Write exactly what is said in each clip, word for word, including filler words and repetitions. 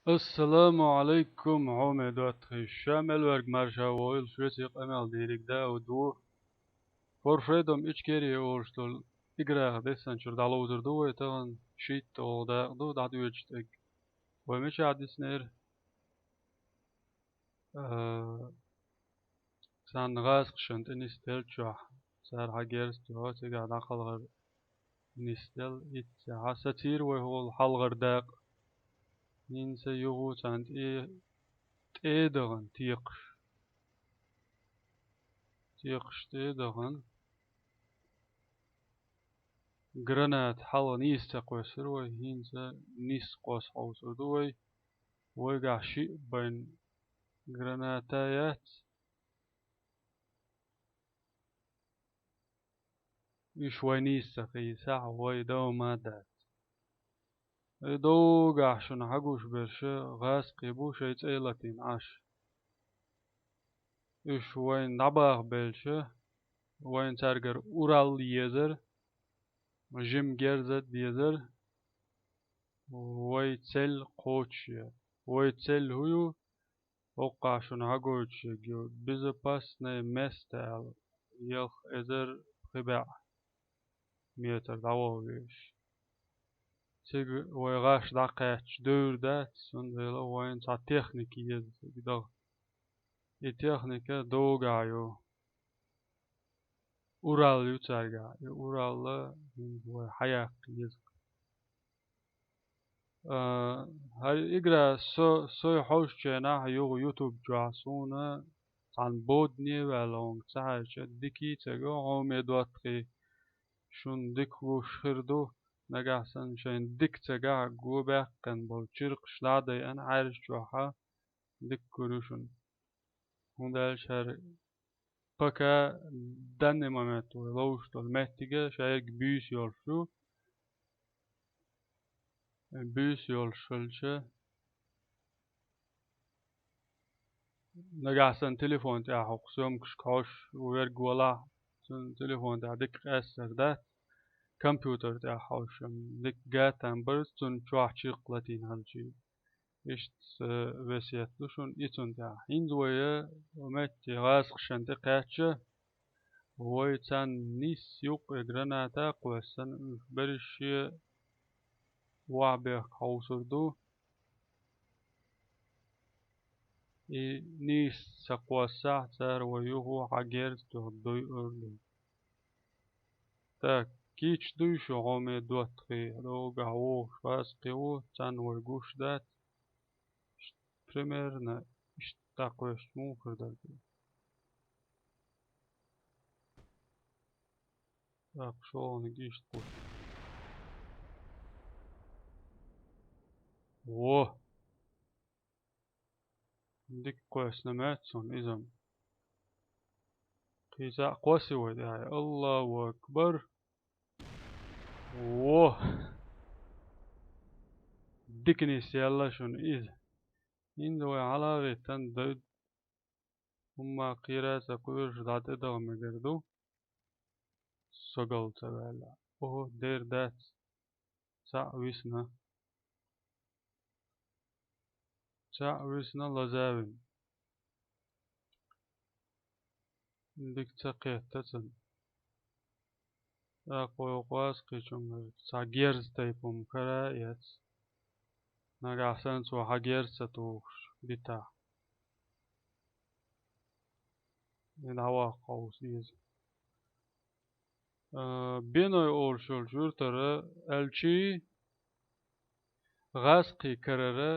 Ассаламу Ӏалайкум, хьоме доттагӀий, ша мел верг марша войла, шуьца къамел дийриг Дауд ву. Форфедом Ичкери олуш долу играх дессанчуьра дӀаловзур ду вай тахана, шийтта гӀо дакъа ду дӀадоьдуш тӀе. Вай мичахь диснера? А, царна гӀазкхашна тӀе нисделла чохь, цара хьан герз тоьхна, цигахь дӀакхалхар нисделла, иццехь сацийра вай хӀола хьалхара дакъа. ХӀинца юха царна тӀе, тӀе а дахана, текхаш. Текхаш тӀе а дахана. Граната хьалха нийса ца кхоьссира вай, хӀинца нийса кхосса хьовсур ду вай. Вайгахь шиъ байна граната яц. Уьш вай нийса ца кхийсахь, вай дов ма дац. И довгахь шуна хьагуш берш гӀазкхий бу шайн цӀе латийна Ӏаш. Уьш вайна дӀабахабелча, вайна цаьргара урал езар, жима герз а дезар, вай цель кхочушъян. Вай цель хӀун ю? ХӀоккхахь шуна хьагойтуш ерг ю, безопасное место аьлла, ялх эзар пхи бӀе метр дӀаваха везаш. Цига вай гӀаш дӀакхаьчча девр дац, цундела вайна цхьа техника еза цига даха. И техника довгахь ю. Урал ю цаьргахь. И урал хӀинца вай хьаяккха еза. А, хӀара игра со, сой хьовсучу хенахь юха YouTube чохь суна цхьана бодане а ваьлла, хӀунга ца хьаьжча, дикий ца го, хьоме доттагӀий, шуна дика гуш хир ду, нагахь санна шайна дика ца гахь, го баьккхина болу чиркхаш дӀа а дайъина Ӏаьржа чохь, дика гур ю шуна. ХӀунда аьлча хӀара пока данный момент вай ловзуш долу меттиг а шайерг буьйса йолуш ю. Буьйса йолуш хилча, нагахь санна телефон тӀехь хӀокху съёмкашка хьовсуш верг валахь, цуьнан телефон тӀехь дика къаьстар дац, компьютер тӀехь хьовсуш дика гатам бара, цунна чохь чиркх латийна хилча. Иштта, э, весет ду шуна и цунна тӀехь. ХӀинца вай, э, метте гӀазкхашна тӀе кхаьчча, вай царна нисса юккъе граната а кхоьссина, уьш берриш а охьабехка хьовсур ду. И нийса ца кхоссахь, цара вай юха хьан герз тоьхна дуй ор ду. Так, кийча дуй шу, хьоме доттагӀий, довгахь вогӀуш вац кхин ву, царна вай гуш дац. Примерно иштта дӀакхоьссича муха хир дара? Так, шолгӀаниг иштта кхуьссу. Во! Дика кхоьссина моьтту суна иза-м. Кхин цхьаъ кхосси вай тӀехь. Аллаху акбар! Во! Дика нисъелла шуна иза. ХӀинца вай хьала а гӀиттина, дойд-, хӀумма кхера а ца кхоьруш дӀа тӀе даха мегар ду. Со гал ца ваьлла. Ого, дер дац. Цхьаъ висна. Цхьаъ висна, лазавина. Дика ца кхетта цунна. ТӀаккха вай кхоссу кхечуьнгара цхьа герз тайпа хӀума кара а эцна. Нагахь санна цо хьан герз ца тухуш дитахь. И дӀаваккха хьовса деза. А, Беной олуш йолчу юьртара аьлчий, гӀазкхий карара,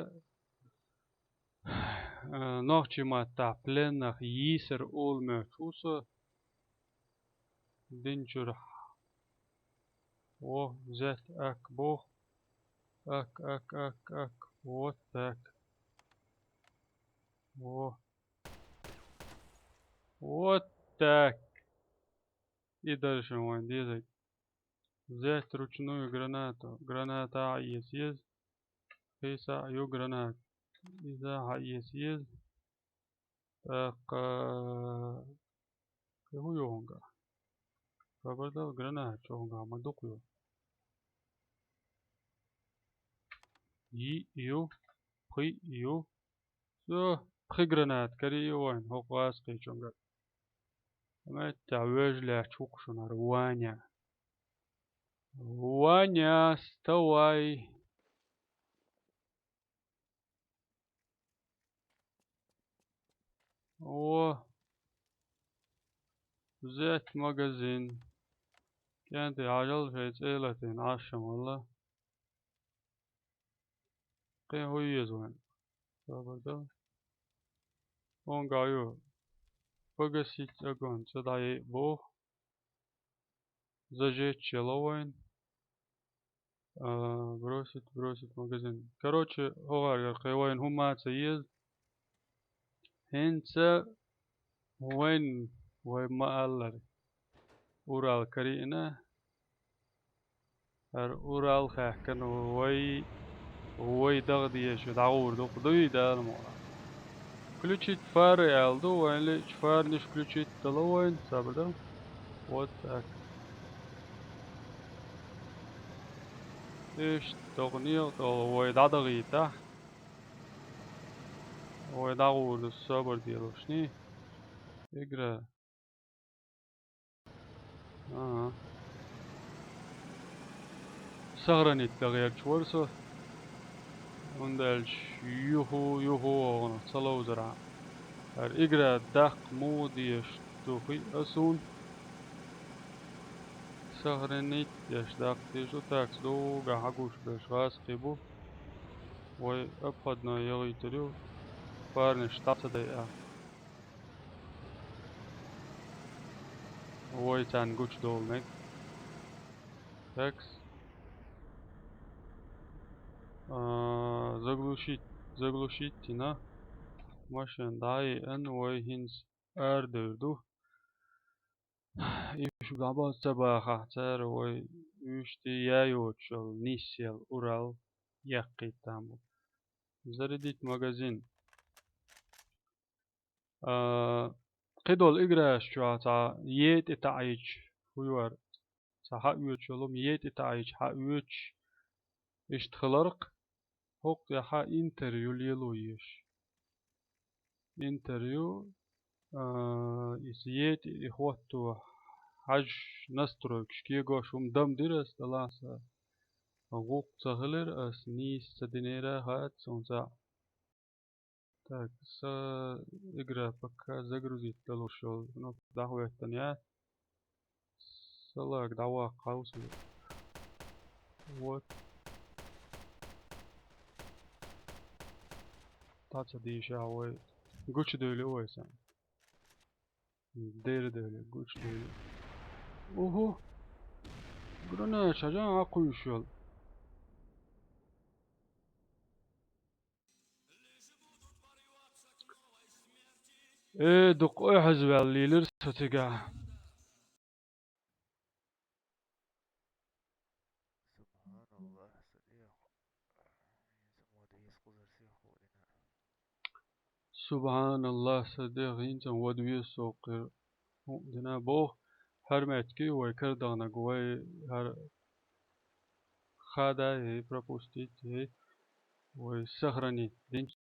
а, нохчийн маттахь пленных йийсар олу моьттуш ву со. Динчуьра. Во, зет ак боху. Ак, ак, ак, ак. Вот так. Во. Вот так. И дара шуна вайн дезарг. Взять ручную гранату. Граната а эца еза. Кхин цхьаъ ю граната. Иза а эца еза. ТӀаккха кхин хӀун ю хӀунгахь? Хабардал, граната чу хӀунгахь ма дукха ю. Йиъ ю. пхиъ ю. Со пхи гранат карийна вайн хӀокху гӀазкхичуьнгара. Меттехь вежа лаьтташ ву-кх шуна хӀара Ваня. Ваня, вставай! О! Взять магазин. КӀентий, хьажал, шайн цӀе латийна Ӏаш ма валла. Кхин хӀун еза вайн? Собар дан. Онга ю. Погасить огонь. Ца дӀае боху. Зажечь яло вайн. А, бросить, бросить магазин. Короче, хӀокхуьнгара кхин вайн хӀума ца еза. ХӀинца вайн, вай ма-аллара, Урал карийна. ХӀара Урал хаьхкина вай, вай дагӀа дезаш дӀагӀур ду-кх, дуй, Дала мукъ лахь. Включить фары аьлла ду, вайн лиъча фарнаш включить дало вайн, сабар дан. Вот так. Иштта доккха некъ долу вай дӀадахийтахь. Вай дӀагӀур ду, сабар делошний. Игра. Ага. Сохранить дан гӀерташ вара со. ХӀунда аьлча юху, юху вогӀунах ца ловзархьама. ХӀара игра даккха муха дезаш ду хиъна суна. Сохранить деш даккха дезаш ду, такс дуга хьагуш берш гӀазкхий бу. Вай обходной яхийтур ю, фарнаш дӀа ца дайа. Вай царна гучудовла мега. Такс. А, заглушить, заглушить йина. Машен дӀа а еана, вай хӀинца арадевр ду. И шу дӀабоцу ца бахахь, цара вай уьш тӀе яйочул нисъелла Урал яккхийта там бу. Зарядить магазин. А, кхидолу играш чохь цхьа е тӀе таӀийча, хӀун ю хӀара, цхьа хьаоьцуш йолу, е тӀе таӀийча хьаоьцуш, иштта хиларх, хӀокху тӀехь интервью лело езаш. Интервью, а, иза е тӀе и хӀотто хьажа настройкаш кегош хӀума дам дира ас, делахь сан гӀуллакх ца хилира, ас нийса ца динера хаьа суна цхьаъ. Так, сан игра пока загрузить далуш йолу, ну, дӀахӀоьттина яц. Салаг дӀаваккха хьовсийла. Вот. ДӀа ца дийшахь вай. Гучудевлла вай сан. Дера девлла, гучудевлла. Уху! Гранат хьажа Ӏакхуьйсуш йолу. Э, дукха ойхьазваьлла лийлира со цигахь. Субханаллах, сан дегӀ. ХӀинца ма вада веза кхузара сехьа хӀуъа дина. Субханаллах, сан дегӀ, хӀинца ма вада веза со кхузара хӀуъа дина. Боху, хьармаьтиг вай карадаханарг, вай хӀара хада, э, пропустить, э, вай сохранить динчу.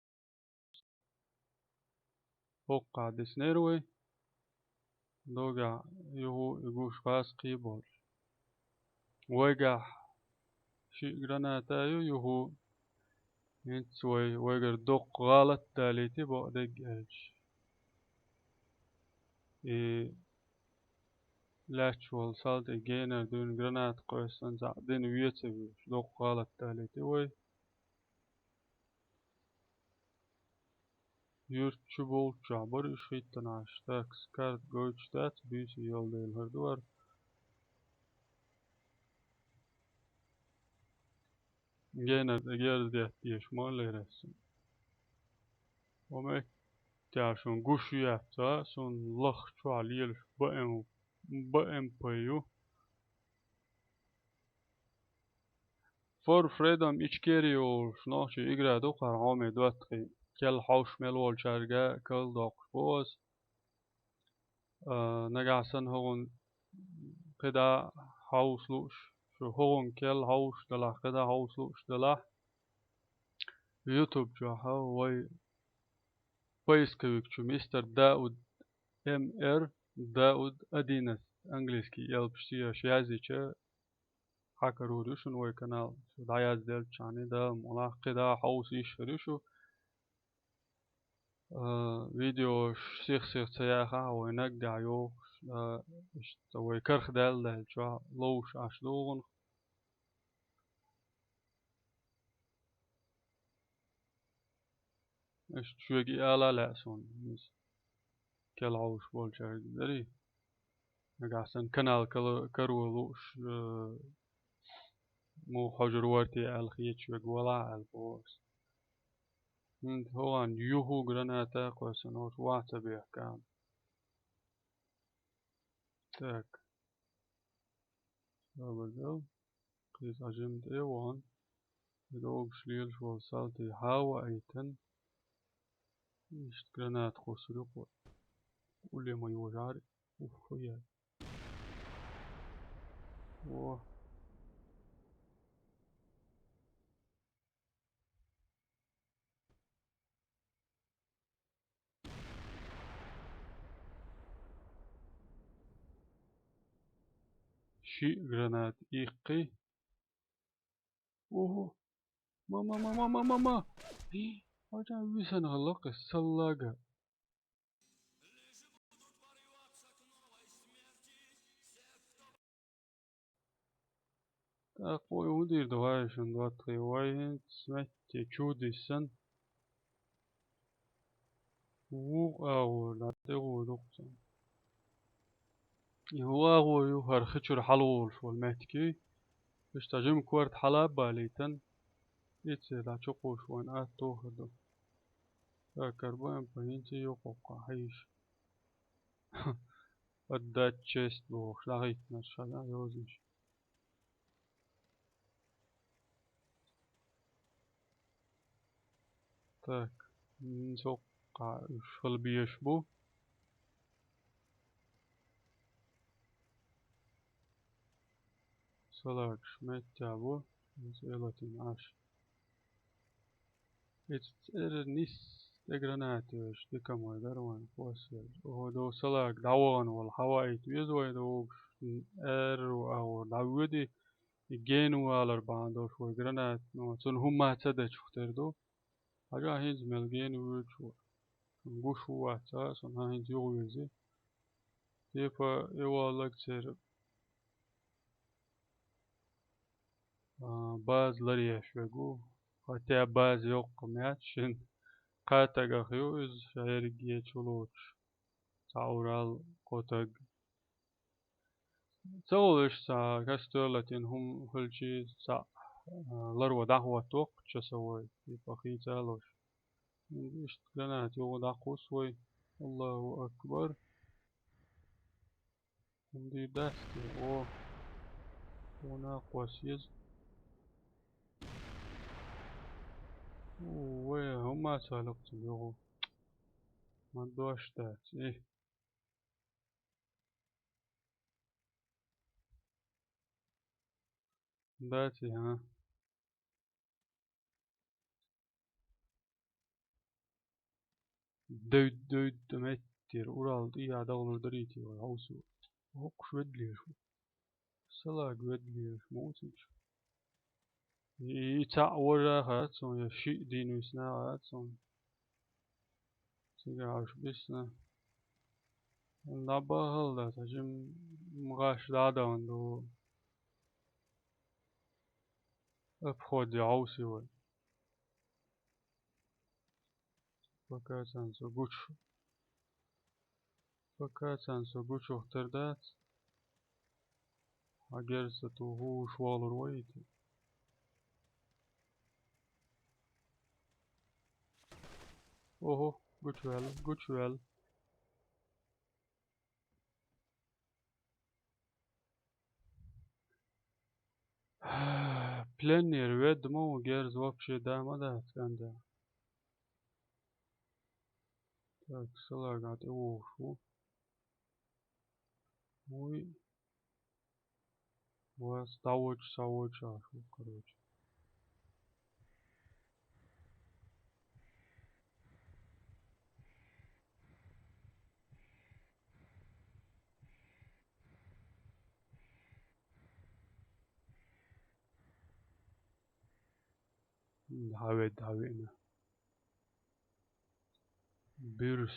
ХӀокхахь диснера вай. Догахь юху и гуш гӀазкхий болуш. Вайгахь шиъ граната ю юху. ХӀинца вай, вайгара доккха гӀалат далийти бакъдерг аьлча. И лаьтташ волу салт и генара дуьйна граната кхоьссина цхьаъ дина веца вуьйш. Доккха гӀалат далийти вай. Юьртан чу болччохь бара уьш хӀиттанаш. Так, карта гойтуш дац, буьйса йолу дела хӀара ду хӀара. Генара тӀе герз детта дезаш ма лерра сан. Ометтехь шуна гуш ю яц, а? Суна лахчохь лелаш Б М, Б М П ю. For Freedom Ичкери йолуш нохчийн игра ду хӀара хьоме доттагӀий. Керла хьовсуш мел волчаьрга карладоккхуш бу ас. А, нагахь санна хӀокхунна кхидӀа хьовса лууш, шу хӀокхунна керла хьовсуш делахь, кхидӀа хьовса лууш делахь, YouTube чохь вай поисковик чу мистер Дауд, М Р Дауд одиннадцать, английский элпаш еш язйича, хьакарур ю шуна вай канал. Шу дӀаязделчхьана, Дала мукъ лахь, кхидӀа хьовса йиш хир ю шу. А, видеош сих-сих ца яхахь, вай наггахь йохуш, а, иштта вай карх даьлла даьлла чохь ловш Ӏаш ду гӀунах. Иштта шуьга и ала а лаьа суна, иза кел хьовш болчаьрга дарий. Нагахь санна канал кала-, каро лууш, э, муха хьожур вара те аьлла хеташ верг валахь аьлла боху ас. ХӀинца хӀокхунна юха граната а кхоьссина, оцу ван ца бехкам. Так. Лабадал. Кхин цхьа жимма тӀе а вахана, и догуш лелаш волу салтий хьава а айтан. Иштта граната кхуссур ю кхо. Уле ма йожар. Ух, яй. О. Шиъ гранат иккхи. Ого. Ма, ма, ма, ма, ма, ма, ма. Хьажа висана гӀалакх саллага. ТӀаккха вай хӀун дийр ду, вай шун доттагӀий, вай хӀинца метте чу диссина. Вукху агӀор дӀа тӀегӀо ду-кх цунна. И вукху агӀор ю хӀара хи чуьра хьалагӀолуш волу меттиг. Иштта жима корта хьала а балийтина, и церан дӀа чу кхуссуш вайна атта тохар ду. Ша карбан а, хӀинца а йоккхуш хьийзаш. Отдать честь бохуш, дӀахӀиттинарш хьан йозанаш. Так, м, цоккха уьш хила безаш бу. Салагаш меттехь бу, иза элатина Ӏаш. Иза цӀера нисса тӀе гранат йоьжуш, дика ма дара вайн кхоссаелча. Оха до салаг дӀавахана волу хьаваийта веза вай догуш, м, аьрру агӀор дӀавоьди, и гена валар бахьана долуш вай гранат, ну, цунна хӀумма ца дечух тера ду. Хьажа хӀинца мел гена воьдуш ву. Гуш ву вац, а, сан хьан хӀинца юхавези. Тепа, и валлаг церан, а, база ларъеш верг ву. Хатя база йоккха меттиг шина. Кхаа тагах ю иза, ша ерриг ечу лоцуш. Цхьа урал, кхо таг. Ца гӀуллуш цхьа кастрюль латийна хӀума хилчий цхьаъ, а, ларво дӀахӀоттавоккху часовой, типа хийца а луш. Иштта гранат юха дӀакхуссу вай. Аллаху акбар. ХӀунда дац те? О, вон а кхосса еза. У, вай, хӀумма а ца хилла-кх цуьнан юха. Ма дош дац, э. Дац и, хӀа? Девд-, девд меттера урал тӀехьа дахлур дарий те вай хьовсо. ХӀокхуш ведлеш ву. Салаг ведлеш ма ву цуьнца. И, и цхьаъ вожа хац суна, я шиъ дийна висна хац суна. Цигахь уьш бисна. ДӀабахала дац, хьажим гӀаш дӀадахана ду. Обходе хьовсий вай. Пока царна со гучу. Пока царна со гучух тера дац. Хьан герз ца тухуш валур вай те. Ого, гучуваьлла, гучуваьлла. Пленнера ведда ма ву герз вообще, да ма дац, кӀанда. Так, салага тӀе вогӀуш ву. Вуй. Вас дӀаводуш, схьаводуш Ӏаш ву, короче. Хьавед, хьавеана. Бирс.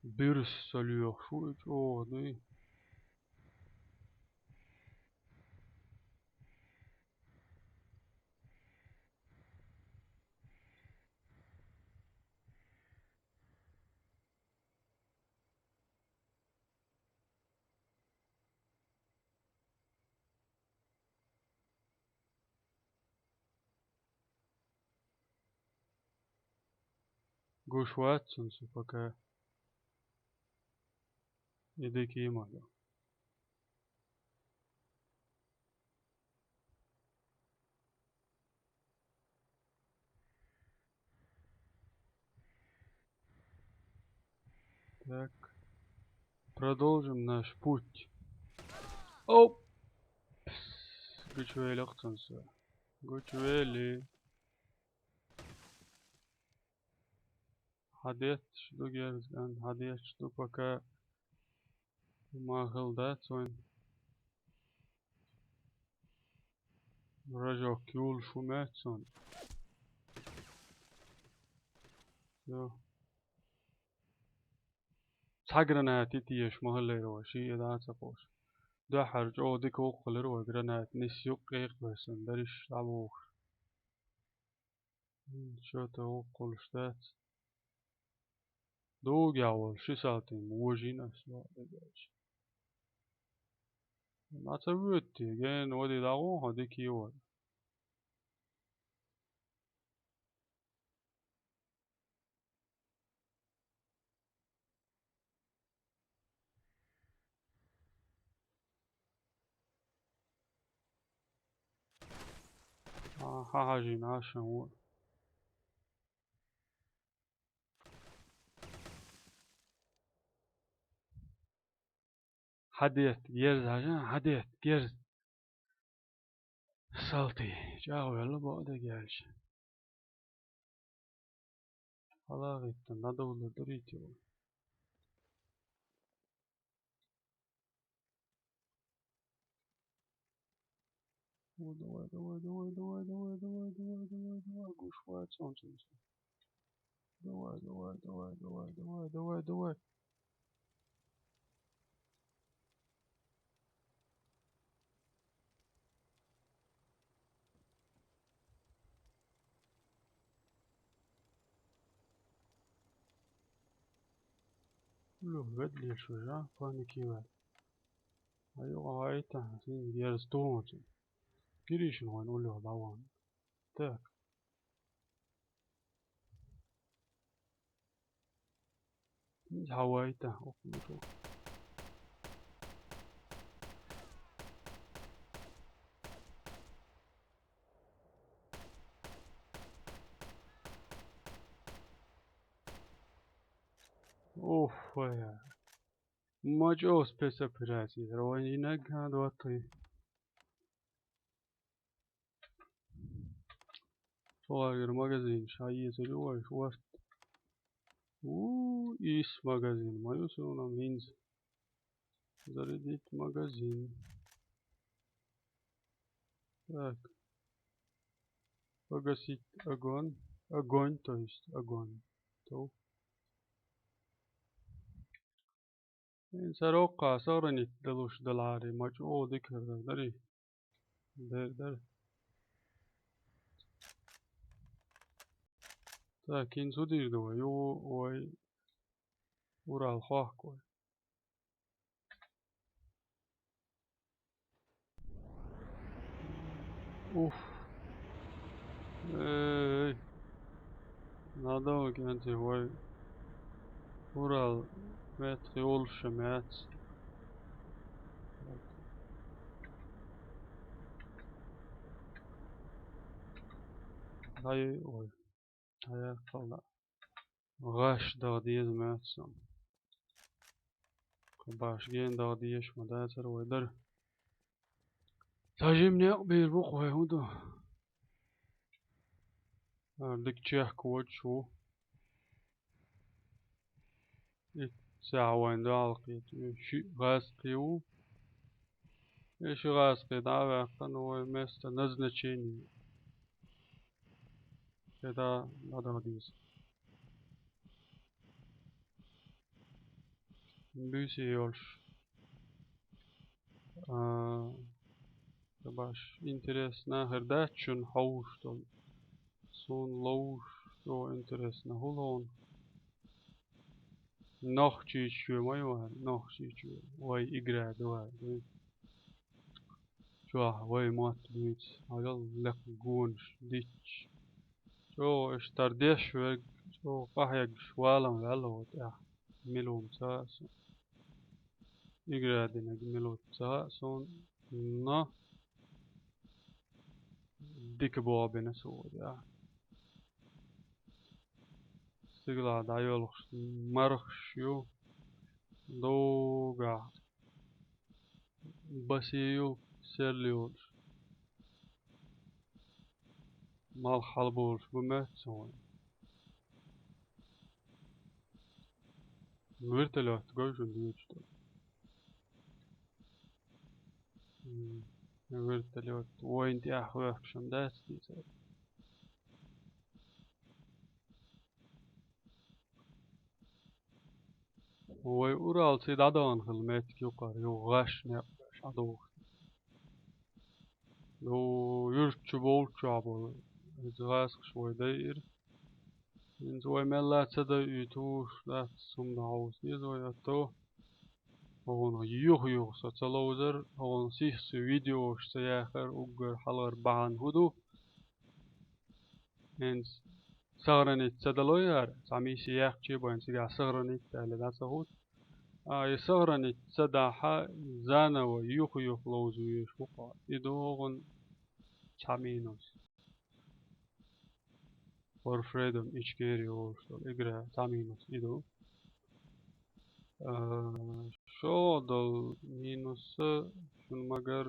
Бирс со лоьхуш ву и чӀогӀа дуй. Гуш вац цунца пока. И дика ма ду. Так. Продолжим наш путь. Оп! Пс, гучувеллехь цунца. Гучувелли. Хьадетташ ду герз, ан, хьадетташ ду пока. Ма хила дац вайн. Рожок юлуш ву моьтту суна. Всё. Цхьа граната тешаш ма хиллера вай, шиъ а дӀа ца кхуш. Дуьххьара чӀогӀа дика гӀуллакх хилира вай, граната нисса юккъе къекъабеш санна, дариш дӀабохуш. М, чо-то гӀуллакх хуьлуш дац. Дугахь волу ши салтий вожийна ас, ваха дагахь. Ма ца воьду те, гена вади дӀагӀо хьо дика йовар. А, хьан хьажийна, а, шан ву. Хьадетта герз хьажа, хьадетта герз. Салтий, чӀагӀвелла бакъдерг аьлча. ХьалагӀиттина, дӀадовлар дарийти вай. О, давай, давай, давай, гуш вац цунца. Давай, давай, давай, давай, давай, давай, давай. Уллув ведлеш вежа, паникивар. Аюгъа гӀайта, син герз тухучу. Гиришин вайн уллув дӀаван. Так. Иза хьавайта, охмуто. Ух, вай. Ма чӀогӀа спецоперация, вайнаг хӀан доттагӀий. Цу гӀайгӀара магазин ша езар ю вай, варт. У, ис магазин, ма ю суна хӀинца. Зарядить магазин. Так. Погасить огонь. Огонь, то есть огонь. То. Ин сароккха сохранить далуш далари, ма чӀогӀа дика хир дар дарий. Дер, дер. Так, ин цу дийр ду вай, ю вай Урал хохку вай. Уф. Эй. Надо кенти вай. Урал метхи улша мяц. Ай, ой. Ай, калда. ГӀаш дагӀа деза моьтту сан. Кху баш ген дагӀа дезаш ма дацара вай дара. Ца жимнех бийр бу кху вай хӀун ду? Ардик чехка водаш ву. Ит сагӀа вайн дуьхьал кхета. Ши гӀазкхи ву. И ши гӀазкхи дӀа а ваьккхина вай место назначения. Кхеда, ладагӀа деза. Буьйса йолуш. А, ца баш, интересно хир дац шуна хьовш долу. Суна ловш, чӀогӀа интересно, хӀун хьуна? Нохчийчоь ма ю хӀара, Нохчийчоь. Вай игра ду хӀара, дуй. Чохь вай мотт буьйцу, хьажал лекха гонаш дитча. ЧӀогӀа иштта деш верг, чӀогӀа къахьегаш валам ваьлла ву тӀехь. Мила ву ца хаьа суна. Игра динарг мила ву ца хаьа суна, но дика боху бина со ву тӀехь. Стигалахь дӀайолхуш мархаш ю, догахь басе ю, серла йолуш. Малх хьалаболуш бу моьтту сан вайн. Вертолёт гой шуна дуьйцуш долу. М, вертолёт вайна тӀехь хьоьхкуш ма дац те цара. Вай Уралций дӀадахана хилла меттиг юкъара, юха гӀаш некъ беш Ӏадохуш. Ну, юьрта чу болччохь болу иза гӀазкхаш вай дайира. ХӀинца вай мелла а ца дайуьйтуш дац, хӀуманах хьовса деза вай, а то хӀокхунах юха-юха со ца ловзар, хӀокхунах сиха со видеош ца яхар, уггар хьалхара бахьана хӀун ду? ХӀинца сохранить ца далой хӀара, цхьа миссия яьккхича бен цигахь сохранить аьлла дӀа ца хӀутту. А, и сохранить ца дахь, заново юха-юха ловза везаш ву-кх. И ду хӀокхун цхьа минус. Warfreedom Ичкерия олуш долу игра цхьа минус и ду. А, шо долу минус шуна магар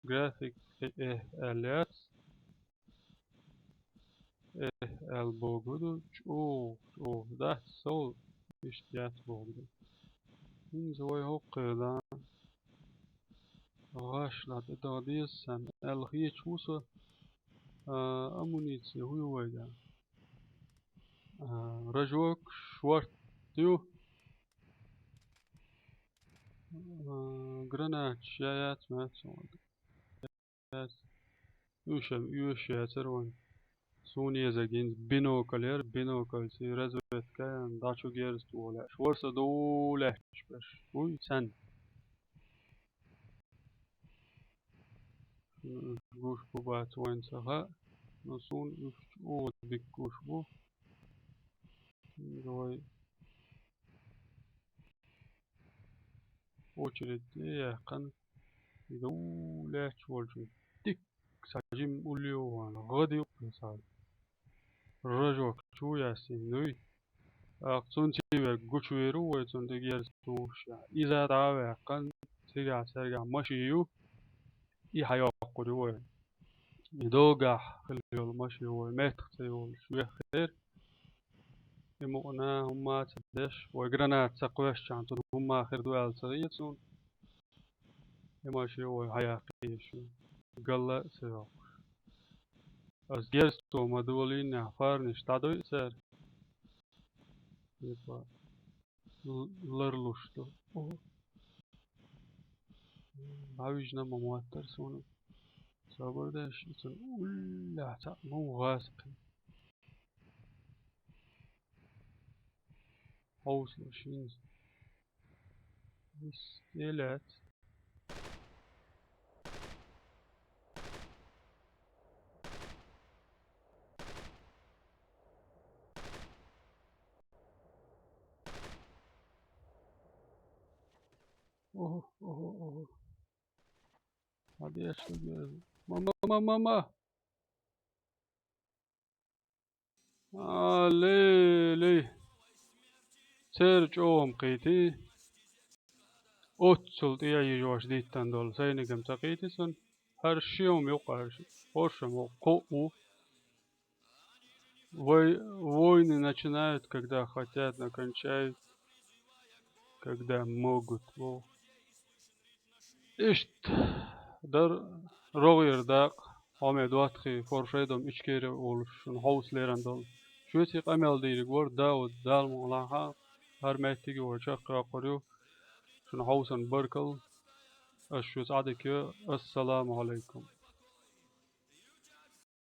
график э аьлла яц. Э, аьлла богу ду, чӀогӀа, чӀогӀа дац, сол иштта яц богу ду. ХӀинца вай хӀокхуьнан гӀаш латӀа даха деза санна, аьлла хеташ ву со, а, амуници хӀун ю вайга? А, рожок, шорт ю, а, гранаташ я яц, мац вайга. Уьш-м оьшуш яцара вайн. Суна езарг хӀинца бинокль яра, бинокльца разведка ян, дӀа чу герз тӀе лаьаш. Ворса дов лаьтташ берш. Уй, цхьаьна. Уьш гуш бу бац вайн ца хаьа, но суна уьш чӀогӀа дика гуш бу. Давай. Очередь яьккхина. И дов лаьтташ волчун дика цхьа жима улле вахана, гӀа ду кхин цхьа. Рожок чу яьссина дуй. ТӀаккха цунна цӀе верг гучувер ву вай, цунна тӀе герз тухуш. Иза дӀа а ваьккхина, цигахь цаьргахь машин ю, и хьайоккхур ю вай. И догахь хила йолу машин вай меттах ца йолуш веххера. И мукъана хӀумма а ца деш, вай граната ца кхоьссича, цунна хӀумма хир ду аьлла ца хета суна. И машин вай хьаяккха езаш ю. Галла а ца йоккхуш. Ас герз то ма долийна, фарниш дӀадойу цара. Типа, л-, ларлуш ду. О. ДӀавижна ма моттара суна. Собар деш, и цунна уллехь цхьаъ ма ву гӀазкхи. Хьовсалаш хӀинца. Вис, тӀе лаьцна. Ого, ого, ого. Молодец, что делал. Мама, мама, мама. А, лей, лей. Церан чӀогӀа-м кхийти. Оццул тӀе йижош диттан долу сайнигам ца кхийти сан. ХӀара шиом юкъа хӀара ши. ХӀоршам ву кхоъ ву. Вой-, войны начинают, когда хотят, но кончают, когда могут. Во. Иштта дар рогӀера дакъа. хьо ме доттагӀий, форшедом Ичкери волуш, шуна хьовса лерина долу. Шуьца и къамел дийриг вара Дауд, Дала мукъ лахь, хӀара меттиге вай чекхйоккхур ю. Шуна хьовсана баркалла. Ас шуьца Ӏадика йо. Ассаламу Ӏалайкум.